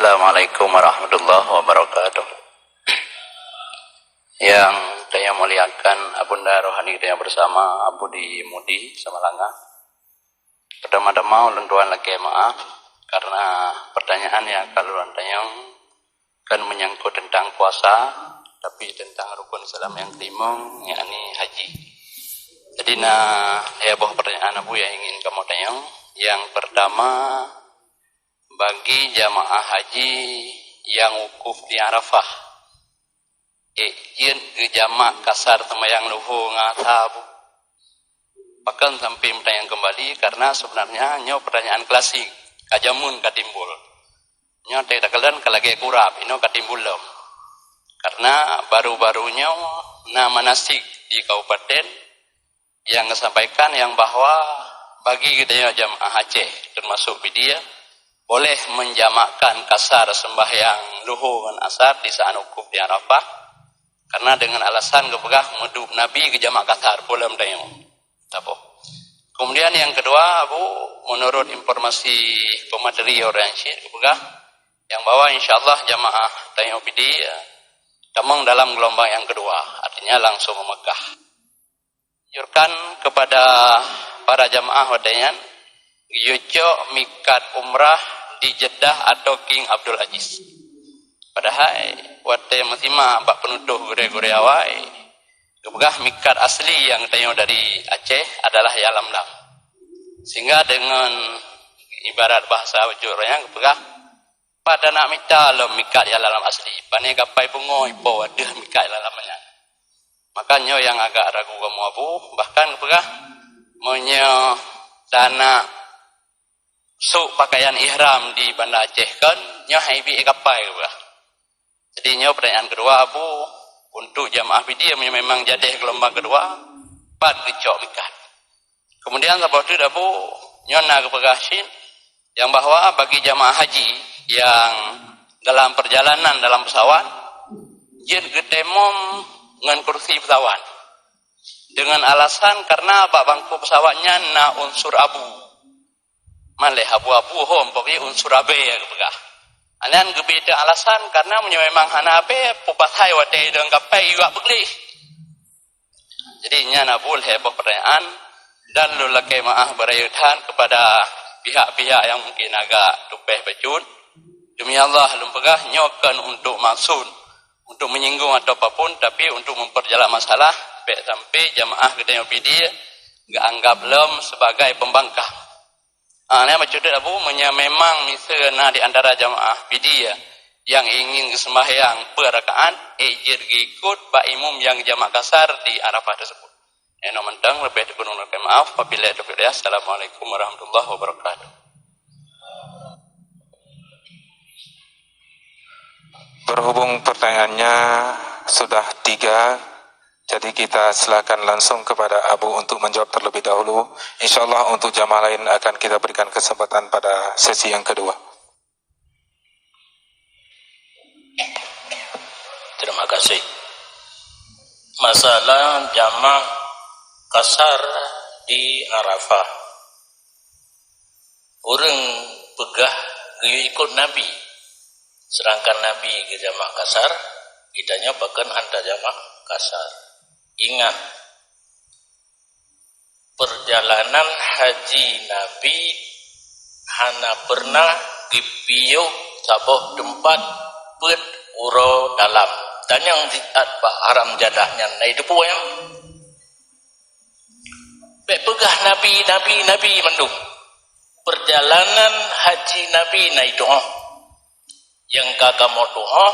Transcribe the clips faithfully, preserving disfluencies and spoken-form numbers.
Assalamualaikum warahmatullahi wabarakatuh. Yang saya muliakan Abunda Rohani kita yang bersama, Abu di Mudi, Samalanga. Pertama-tama, ulôn tuan lakée maaf karena pertanyaan yang ka lôn tanyong kan menyangkut tentang puasa, tapi tentang rukun Islam yang kelimong, yakni haji. Jadi, na lhée boh pertanyaan Abu yang ingin kamoe tanyong. Yang pertama, bagi jamaah haji yang wukuf di Arafah, ék jeuet geujamak kasar seumayang luho ngon asar, Abu? Pakon sampai meutanyong kembali, karena sebenarnya nyoe pertanyaan klasik, ka jameun ka timbul. Nyoe teuka kalon ka lagée kurab, inoe ka timbul lom. Karena baru-baru nyoe na manasik di kabupaten yang geusampaikan yang bahwa bagi geutanyoe jamaah Aceh, termasuk Pidie, boleh menjamakkan kasar sembahyang luho ngon asar di saat wukuf di Arafah, karena dengan alasan geupeugah meudub Nabi geujamak kasar, peue lom tanyoe. Taboh. Kemudian yang kedua, Abu, menurut informasi pemateri orang cit geupeugah, yang bahwa insya Allah jamaah tanyoe Pidie, eh, tamong dalam gelombang yang kedua, artinya langsung ke Mekah. Anjurkan kepada para jamaah watée nyan, geuyue cok mikat umrah di Jeddah atau King Abdul Aziz. Padahai watée meusimak bak peunutôh gurée-gurée awai, geupeugah mikat asli nyang tanyoe dari Aceh adalah Yalamlam. Sehingga dengan ibarat bahasa bacut ureuëng nyan geupeugah, "Pat tanak mita lom mikat Yalamlam asli, pane kapai pungo ipo ateueh mikat Yalamlam nyan." Maka nyoe nyang agak ragu kamoe Abu, bahkan geupeugah, meunyoe tanak sôk pakaian ihram di Banda Aceh kon, nyoe hai bi kapai geupeugah. Jadi nyoe pertanyaan kedua Abu, untuk jamaah Pidie meunyoe memang jadeh gelombang kedua, pat geucok mikat. Kemudian saboh teuk Abu, nyoe na geupeugah cit, yang bahwa bagi jamaah haji yang dalam perjalanan dalam pesawat, jeuet geutemom ngon kursi pesawat. Dengan alasan karena bak bangku pesawat nyan na unsur abu. Maleh abu-abu hom, pokoknya unsur abe geupeugah. Nyan geubri teuk alasan karena meunyoe memang hana abe, peue pasai watée idong kapai iwak beugleh. Jadi nyan Abu lhée boh pertanyaan, dan lôn lakée maaf beurayeuk that kepada pihak-pihak yang mungkin agak tupeh bacut. Demi Allah lôn peugah nyoe kon untuk maksud untuk menyinggung atau apapun, tapi untuk memperjelas masalah, bék sampai jamaah geutanyoe Pidie geuanggap lom sebagai pembangkang. Ah, nyan bacut Abu, meunyoe memang miseue na di antara jamaah Pidie nyang ingin geuseumbahyang peuet rakaat, ék jeuet geuikot bak imum nyang jamak kasar di Arafah tersebut. Nyoe mantong, leubeh teupeu ulôn lakée maaf. Wabillahi taufiq wal hidayah. Assalamualaikum warahmatullahi wabarakatuh. Berhubung pertanyaannya sudah tiga, jadi kita silakan langsung kepada Abu untuk menjawab terlebih dahulu. Insya Allah untuk jamaah lain akan kita berikan kesempatan pada sesi yang kedua. Terima kasih. Masalah jamak kasar di Arafah. Ureuëng peugah geuyue ikot Nabi, sedangkan Nabi geujamak kasar, geutanyoe pakon hana jamak kasar. Ingat, perjalanan haji Nabi hana pernah geupiôh saboh teumpat peuet uroe dalam. Dan nyang jiat bak haram jadah nyan na teupeue nyang bék peugah Nabi, Nabi, Nabi mandum. Perjalanan haji Nabi na tuhoh. Nyang ka kamoe tuhoh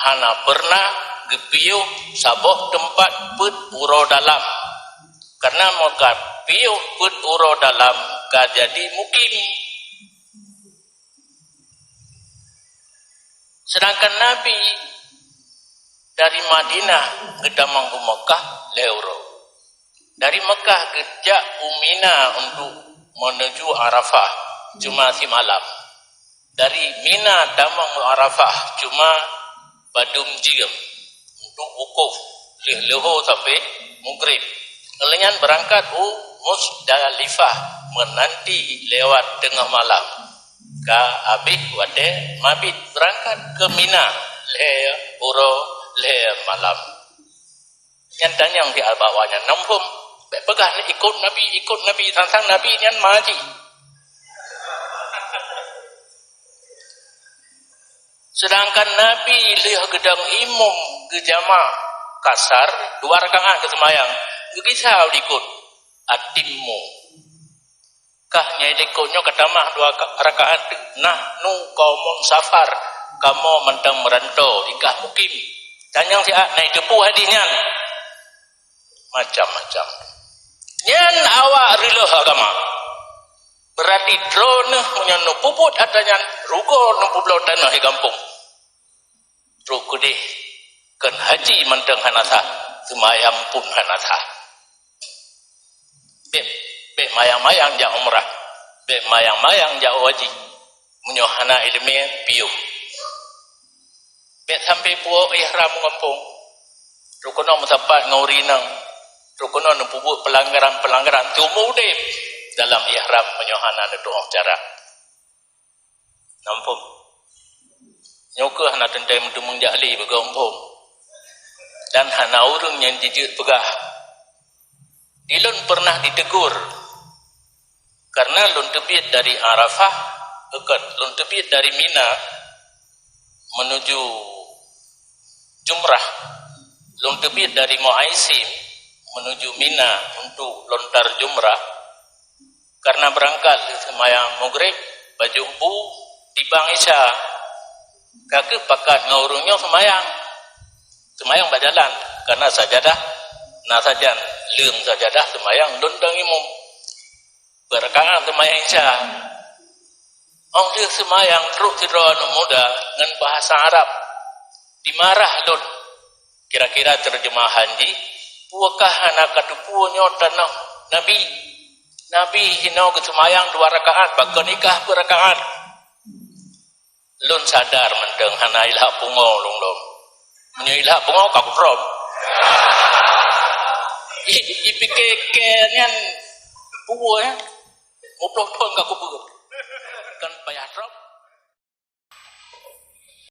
hana pernah geupiôh saboh teumpat peuet uroe dalam. Karena meunyoe ka piôh peuet uroe dalam ka jadi mukim. Sedangkan Nabi dari Madinah geutamong u Mekah lhée uroe. Dari Mekah geujak u Mina untuk menuju Arafah cuma simalam. Dari Mina tamong u Arafah cuma padum jeuem untuk wukuf, lheueh leuho sampai mugrib. Lheueh nyan beurangkat u Musdalifah meunanti lewat teungoh malam. Ka habéh watée mabit beurangkat keu Mina lhée uroe lhée malam. Nyan tanyong di awak nyan, "Na muphom? Bék peugah ikot Nabi, ikot Nabi, sang-sang Nabi nyan maji." Seudangkan Nabi lheueh geudong imum geujamaah kasar dua rakaat geuseumayang, geugisa u likot, "Atimmu." Kah nyang likot nyoe ka tamah dua ka-, rakaat, "Nahnu qaumun safar, kamoe mantong meuranto, ikah mukim." Tanyong siat, "Na iteupeue hadih nyan?" Macam-macam. Nyan awak reuloh agama. Beurati droeneuh meunyoe neupeubuet atra nyan, rugoe neupubloe tanoh di gampông. Trok keudeh kon haji mantong hana sah, seumayang pun hana sah. Bék, bék mayang-mayang jak umrah, bék mayang-mayang jak haji. Meunyoe hana iéleumé, piôh. Bék sampai puwoe ihram gampông. Trok keunoe meusapat ngon ureueng inong. Trok keunoe neupeubuet peulanggaran-peulanggaran seumeu udeb dalam ihram meunyoe hana neutuoh cara. Na muphom? Nyoe keuh hana teuntée meuteumèe jak lé beugoe muphom. Dan hana ureueng nyang jijeuet peugah. Di lôn pernah ditegur karena lôn teubiet dari Arafah, bukan, lôn teubiet dari Mina menuju Jumrah. Lôn teubiet dari Muaisim menuju Mina untuk lontar Jumrah. Karena beurangkat lheueh seumayang Maghrib, bacut bu, tibang Isya. Ka kheueh pakat ngon ureueng nyoe seumayang. Seumayang bak jalan, karena sajadah na sajan, leueng sajadah seumayang lôn dan imum. Beurakaat seumayang Isya. Óh lheueh seumayang trok sidroe aneuk muda ngon bahasa Arab. Dimarah lôn. Kira-kira terjemahan jih, "Peue kah hana kateupeue nyoe tanoh Nabi? Nabi hinoe geuseumayang dua rakaat, pakon ikah beurakaat?" Lôn sadar mantong hana ilhak pungo lôn lom. Meunyoe ilhak pungo ka kutrom. I, i, ipike kée nyan peue, eh? Muplôh thon ka kubeuet. Kan payah